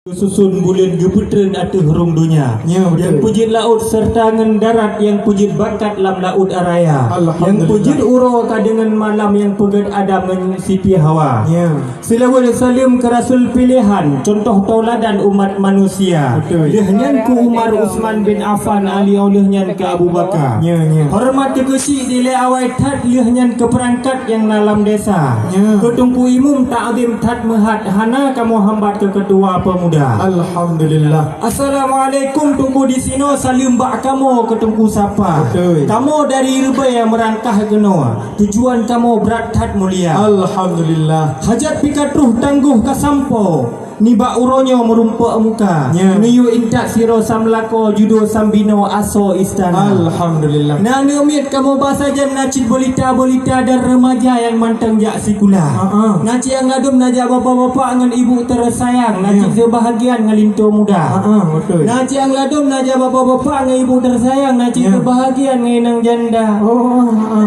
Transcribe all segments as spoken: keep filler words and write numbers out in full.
Susun buleuen geupeutreun ateueh rhueng donya. Ya, betul. Nyang peujeuet laôt seureuta ngon darat, nyang peujeuet bakat lam laôt raya. Alhamdulillah. Nyang peujeuet uroe ka deungon malam, nyang peugét Adam ngon Siti Hawa. Ya. Seulaweuet saleuem keu Rasul piléhan, cuntoh teuladan umat manusia. Betul. Lheueh nyan keu Umar, Utsman bin Affan, Ali, óh lheueh nyan keu Abu Bakar. Ya, ya. Horeumat teukeuchik dilée awai that, lheueh nyan keu peurangkat nyang na lam desa. Ya. Keu Teungku Imum takzim that meuhat, hana kamoe hambat keu keutua peumuda. Alhamdulillah. Assalamualaikum Teungku, disinoe saleuem bak kamoe keu Teungku sapa. Betul. Kamoe dari Ribée nyang meurangkah keunoe. Tujuan kamoe brat that mulia. Alhamdulillah. Hajat pih ka troh tanggoh ka sampoe. Nibak uroe nyoe meurumpok muka. Ya. Neuyue intat sidroe sam lakoe, judo sam binoe asoe istana. Alhamdulillah. Na aneuk miet kamoe ba sajan, na cit beulita-beulita dan remaja nyang mantong jak sikula. Ha, ha. Na cit nyang ladôm na jak bapak-bapak ngon ibu tersayang, na cit seubahagian ngon linto muda. Ha, ha, betul. Na cit nyang ladôm na jak bapak-bapak ngon ibu tersayang, na cit seubahagian ngon inong janda. Oh, ha, ha.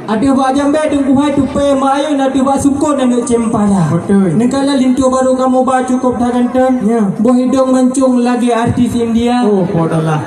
Ateueh bak jambée Teungku hai tupée mak ayeueng, ateueh bak sukon aneuk cempala. Betul. Neukalon linto barô kamoe ba cukôp that ganteng. Ya. Boh idong mancong lagée artis India. Oh, poh adalah.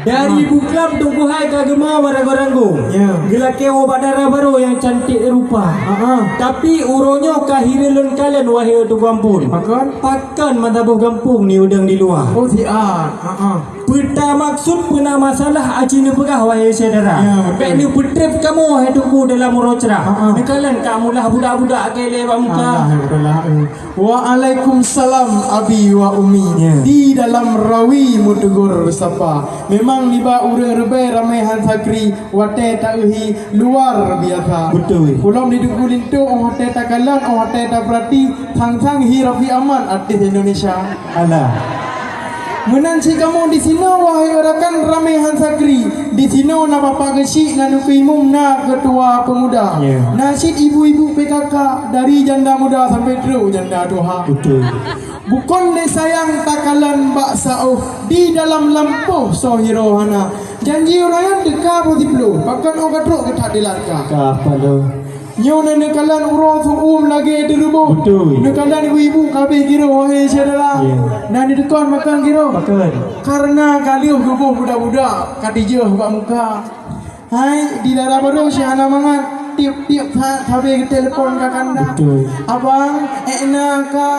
Dari buklam Teungku hai ka geumoe meuragoe-ragoe. Ya. Geulakée woe bak dara barô nyang cantik rupa. Ha, ha. Tapi uroe nyoe ka hireuen lôn kalon, wahé Teungku ampôn. Pakon? Pakon mata boh gampông ni udang di luwa. Oh, siat. Ha, ha. Peue ta maksud, peue na masalah aci neupeugah, wahé syedara. Ya, betul. Bék neupeutreb kamoe, wahé Teungku, dalam uroe ceurah. Ha, ha. Neukalon ka mulah budak-budak lagée lé bak muka. Alah, ya, betul lah. Waalaikumsalam, Abi wa Umi. Ya. Di dalam rawi meuteugor sapa. Memang nibak ureuëng Ribée ramé han sakri, watée taeu hi luar biasa. Betul. Ulôn di Teungku linto, óh watée takalon, óh watée tapeurati, sang-sang hi Raffi Ahmad, artis Indonesia. Alah. Meunan cit kamoe disinoe, wahé rakan, ramé han sakri. Disinoe na Bapak Geuchik, na Teungku Imum, na Keutua Peumuda. Ya. Na cit ibu-ibu P K K, dari janda muda sampai trok janda tuha. Betul. Bukon lé sayang takalon bak saôh, di dalam lampôh soe hiroe hana. Janji ureuëng nyan teuka boh siploh, pakon óh ka trok geuthat dilat ka. Ka paloe. Nyoe na neukalon uroe su'um lagée teureubôh. Betul. Neukalon ibu-ibu ka abéh giroh, wahé syedara. Ya. Na neuteukon makon giroh. Pakon. Kareuna ka lheueh geuboh budak-budak ka tijeuh bak muka. Hai, di dara barô si hana mangat, tiep-tiep that habéh geutelepon ka kanda. Betul. Abang, ék na ka.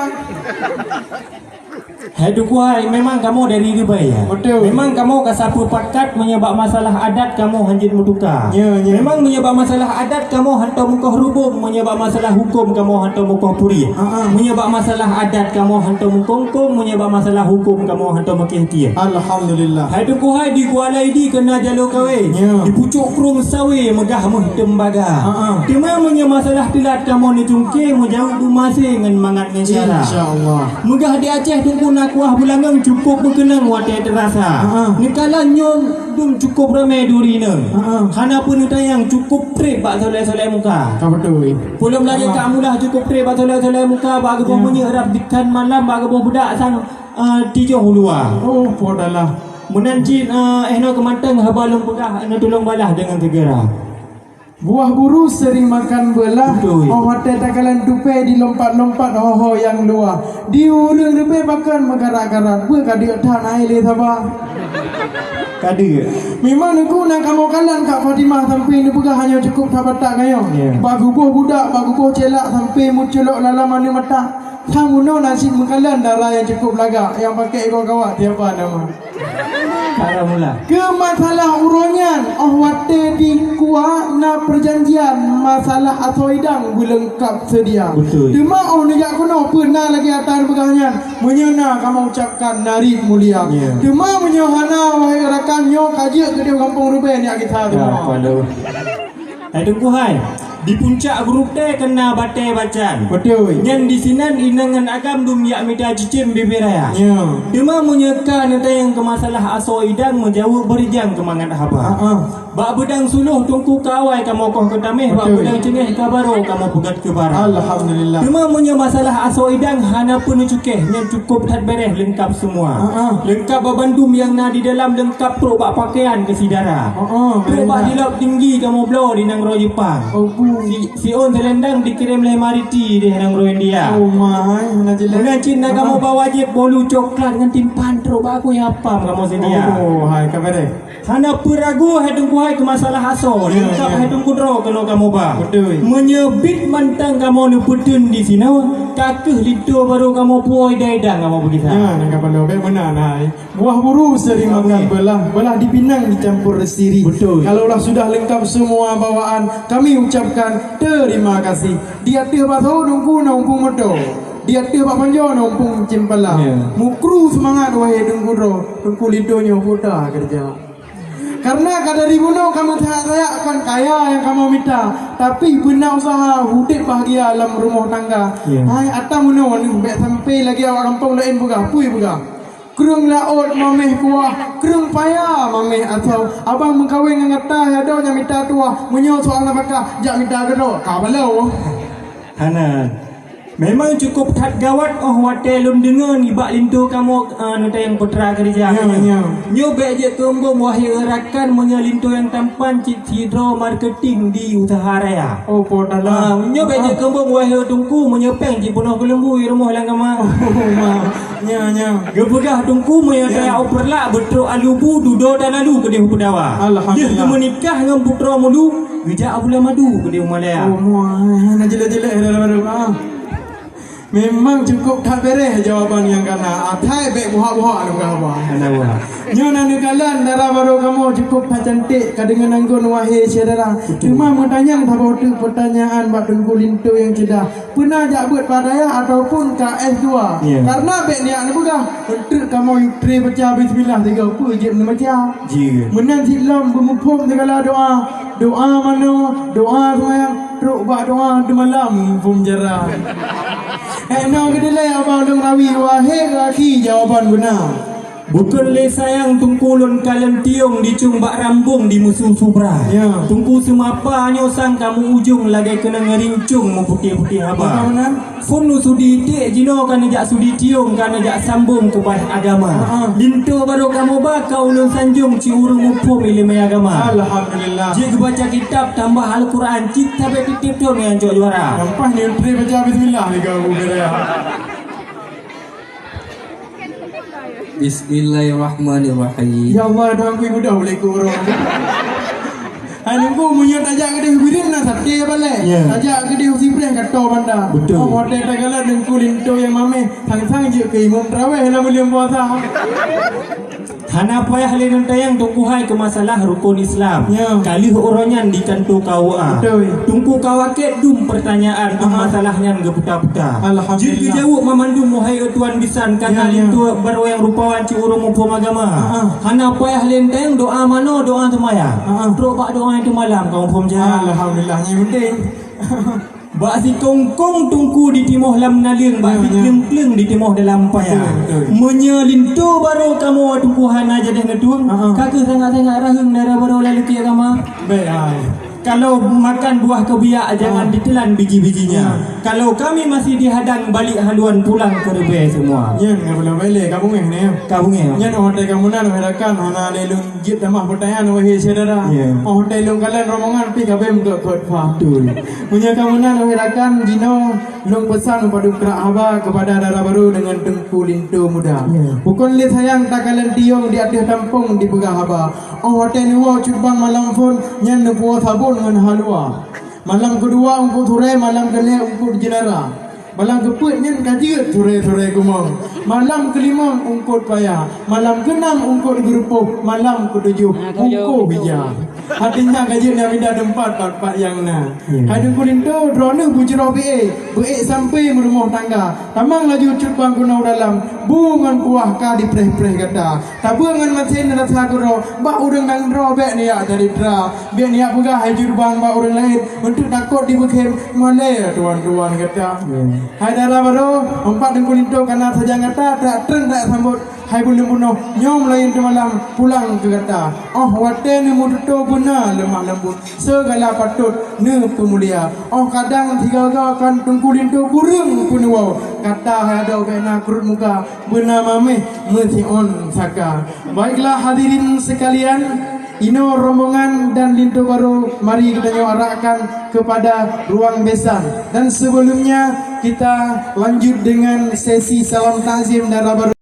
Hai Teungku hai, memang kamoe dari Ribée, ya? Betul. Memang kamoe ka sapeue pakat, meunyoe bak masalah adat kamoe hanjeuet meutuka. Ya, ya. Memang meunyoe bak masalah adat kamoe hantom mukoh rubung, meunyoe bak masalah huköm kamoe hantom mukoh puri. Ha, ha. Meunyoe bak masalah adat kamoe hantom mukongkong, meunyoe bak masalah huköm kamoe hantom meukieh-kieh. Alhamdulillah. Hai Teungku hai, di Kuala Idi keuna jaloe kawé. Ya. Di pucôk krueng sawé meugah meuh teumbaga. Ha, ha. Teuma meunyoe masalah teulat kamoe neucungké, meujaweueb beumaséh ngon mangat ngon syara. Insya Allah. Meugah di Aceh Teungku na kuah beulangong cukôp meukeunong watée teurasa. Ha, ha. Neukalon nyoe dum cukôp ramé duri nyoe. Ha, ha. Hana peuneutanyong cukôp treb bak soleh-soleh muka. Ka beutôi. Peulom lagée ka mulah cukôp treb bak soleh-soleh muka, bak geuboh meunyeuk rab dikan malam, bak geuboh budak sang, eh, tijoh u luwa. Oh, poh dalah. Meunan cit, eh, eh, noe keumantong haba lôn peugah, eh, noe tulông balah deungon segera. Buah buru sering makan belah, betul. Oh watée takalon tupée dilompat-lompat ho-ho nyang luwa. Di ureuëng Ribée pakon meugarak-garak, beu ka deuk that hai lé saba. Ka deuk. Memang neuku na kamoe kalon Kak Fatimah sampai neupeugah hanyoe cukôp that batak gayong. Ya. Bak geuboh budak, bak geuboh celak sampai meuculok lalam aneuk mata. Sang unoe na cit meukalon dara nyang cukôp lagak, nyang pakai igoe kawat, siapa nama? Para mula. Keu masalah uroe nyan, óh watée di kuah na peujanjian masalah asoe idang beuleungkab seudia. Betul. Teuma óh neujak keunoe peue na lagée ata neupeugah nyan, meunyoe na kamoe ucapkan narit mulia. Ya. Teuma meunyoe hana, wahai rakan, nyoe ka jeuet keudeh gampông Rubée nyak gisa. Ya, teuma. Padu. Hai Teungku hai, di puncak grup tée keuna batée bacan. Beutôi. Nyan disinan inong ngon agam dum jak mita cicém bibée raya. Ya. Teuma meunyoe ka neutanyong keu masalah asoe idang, meujaweueb beurijang keu mangat haba. Ha, ha. Bak beudang suloh Teungku ka awai kamoe koh keu taméh, bak, beutôi, beudang ceungéh ka barô kamoe peugét keu bara. Alhamdulillah. Teuma meunyoe masalah asoe idang hana peue neucukéh, nyan cukôp that béréh leungkab seumua. Ha, ha. Leungkab babandum nyang na di dalam, leungkab trok bak pakaian keu si dara. Ha, ha. Trok bak jilab tinggi kamoe bloe di nanggroe Jeupang. Oh, bu. Si, siôn seulendang dikirém lé Mariti di nanggroe India. Oh, mai, hana jeulaih. Meunan cit na kamoe ba wajéb bolu coklat ngon timphan trok bak aku nyang apam kamoe seudia. Oh, hai, ka beureh. Hana peue ragu hai Teungku hai keu masalah asoe, ya, leungkap ya. Hai Teungku droe keunoe kamoe ba. Beutôi. Meunyoe bit mantong kamoe neupeuteun disinoe, ka kheueh linto barô kamoe puwoe idang-idang kamoe peugisa. Ya, nyan ka beutôi. Bèk meunan hai. Buah buru sering makan belah, belah dipinang dicampur sirih. Betul. Kalaulah sudah lengkap semua bawaan, kami ucapkan terima kasih. Di ateueh basoe Teungku na umpung moto. Di ateueh bak panjoe na umpung cempala. Ya. Mukru seumangat wahé Teungku droe, Teungku linto nyoe buta keureuja. Karena ka dari bunoe kamoe sayang-sayang kon kaya nyang kamoe mita, tapi beuna usaha udép bahagia lam rumoh tangga. Ya. Hai ata bunoe nyoe bèk sampai lagèe awak gampông laén peugah, peue peugah. Kreueng laôt mamèh kuah, kreueng paya mamèh asoe. Abang meukawen ngon gata, hai adoe nyang mita tuah. Meunyoe soal nafakah, jak mita keudroe, ka balo. Hana. Memang cukup that gawat óh watèe lôn deungoe nibak linto kamoe, eh, neutayang putra keureuja. Ya, ya. Nyoe bèk jeuet keu eumbông wahé rakan meunyoe linto nyang tampan cit sidroe marketing di usaha raya. Oh, po tala. Ah, nyoe bèk jeuet keu eumbông wahé teungku meunyoe pèng jipeunoh keu leumbu di rumoh lam kama. Oh, ma. Nya, nya. Geupeugah teungku meunyoe taya upeurlak beutrok alubu dudoe dan alu keudeh u Peudawa. Alhamdulillah. Lheueh geumeunikah ngon putroe mulu, geujak u Bulan Madu keudeh u Malaya. Oh, muah. Hana jelek-jelek dah, dah, dah, dah. Memang cukup that beres jawaban nyang kana. Atai bèk buhak-buhak dah bukan apa. Hana buhak. Nyoe na neukalon dara barô kamoe cukup that cantik ka deungon anggun wahé syedara. Betul. Cuma meutanyong saboh teuk peutanyaan bak Teungku Linto nyang ceudah. Peuna jak beuet bak dayah ataupun ka S dua? Ya. Karena bèk neujak neupeugah, eunteuk kamoe yue tré baca bismillah tiga peuet jeuet neubaca. Ji. Meunan cit lom beumuphom sigala doa. Doa manoe, doa seumayang, trok bak doa teumalam phom jara. Hei, na keudilèe abang lôn rawi, wahé gaki jawaban beuna. Bukon lé sayang teungku lôn kalon tiong dicung bak rambong di musu subra. Ya. Teungku seumapa nyoe sang kamu ujong lagèe keunong rincong meuputéh-putéh haba. Maka meunan? Phon nu sudi tiek jinoe ka neujak sudi tiong ka neujak sambong keubai agama. Ha, ha. Linto barô kamoe ba ka ulôn sanjong ci ureueng muphom ileumèe agama. Alhamdulillah. Jeuet geubaca kitab tambah Al-Quran cit sabe tiep-tiep thon nyang cok juara. Gampang ni ulôn baca bismillah ni kau guru ya. Bismillahirrahmanirrahim. Ya Allah, doa aku ibu dah boleh kurang. Hai Teungku, meunyoe tajak keudeh bireuen na saté balèe. Ya. Tajak keudeh u Sipreh ka toe banda. Betul. Oh, watèe tagala Teungku Linto nyang mamèh, sang-sang jeuet keu imum traweh lam buleuen puasa. Hana payah lé neutanyong Teungku hai keu masalah rukon Islam. Ya. Ka lheueh uroe nyan di kanto K U A. Betul. Teungku ka wakét dum peurtanyaan, dum masalah nyan geuputa-puta. Alhamdulillah. Jeuet geujaweueb mamandum, wahai tuan bisan, ka na linto barô nyang rupawan cit ureueng muphom agama. Ha, ha. Hana payah lé neutanyong doa manoe, doa seumayang. Ha, ha. Trok bak doa nyang teumalam ka muphom jara. Alhamdulillah, nyang penting. Bak sikongkong teungku ditimoh lam naleueng, bak sikleueng-kleueng ditimoh dalam paya. Betul, betul. Meunyoe linto barô kamoe teungku hana jadeh neutueng, ha, ha, ka kheueh sangat-sangat raheueng dara barô lalu keu agama. Baik, ha. Kalau makan buah kebiak, jangan ditelan biji-bijinya. Ya. Kalau kami masih dihadang, balik haluan pulang ke Reubee semua. Nyan, ka pulang balik, ka bungéh ni, ya? Ka bungéh, ya. Nyan, oh, watèe kamoe nan, hana lé lôn jeuet tamah peutanyaan, wahé syedara. Ya. Oh, watèe lôn kalon rombongan, pih ka bèe meugöt-göt fa. Betul. Meunyoe kamoe nan, wahé rakan, jinoe lôn peusan padum krak haba keupada dara barô deungon Teungku Linto Muda. Ya. Bukon lé sayang takalon tiong di ateueh tampông dipeugah haba. Oh, watèe neuwoe cut bang malam phon, nyan neupuwoe sabon ngon halua. Malam keudua eungkôt surèe, malam keulhèe eungkôt jeunara. Malam keupeuet nyan ka jeuet surèe-surèe gumong. Malam keulimong eungkôt paya. Malam keunam eungkôt geurupoh. Malam keutujoh eungkôt bija. Até nyan ka jeuet na pindah teumpat pat-pat nyang na. Ya. Hai Teungku Linto, droeneuh beujroh beuék, beuék sampoe meurumoh tangga. Tamong laju cut bang keunoe dalam, bu ngon kuah ka dipreh-preh gata. Tabeue ngon masen rasa keudroe, bak ureueng nyang droe bèk neujak calitra. Bèk neujak peugah hai cut bang bak ureueng laén, eunteuk takot dibeukhém malèe tuwan-tuwan gata. Ya. Hai dara barô, eumpat Teungku Linto ka na sajan gata, trok treun trok sambot. Hai buleuen bunoh, nyoe meulayeuen teumalam pulang keu gata. Oh watèe neumeututoe beuna leumah leumbot, seugala patot neupeumulia. Oh kadang sigaga kan Teungku Linto kureueng peunuwoe, gata hai adoe bèk na krot muka, beuna mamèh meusiôn saka. Baiklah hadirin sekalian, Inoe rombongan dan linto barô, mari geutanyoe arahkan kepada ruang besan. Dan sebelumnya, kita lanjut dengan sesi salam takzim dara barô.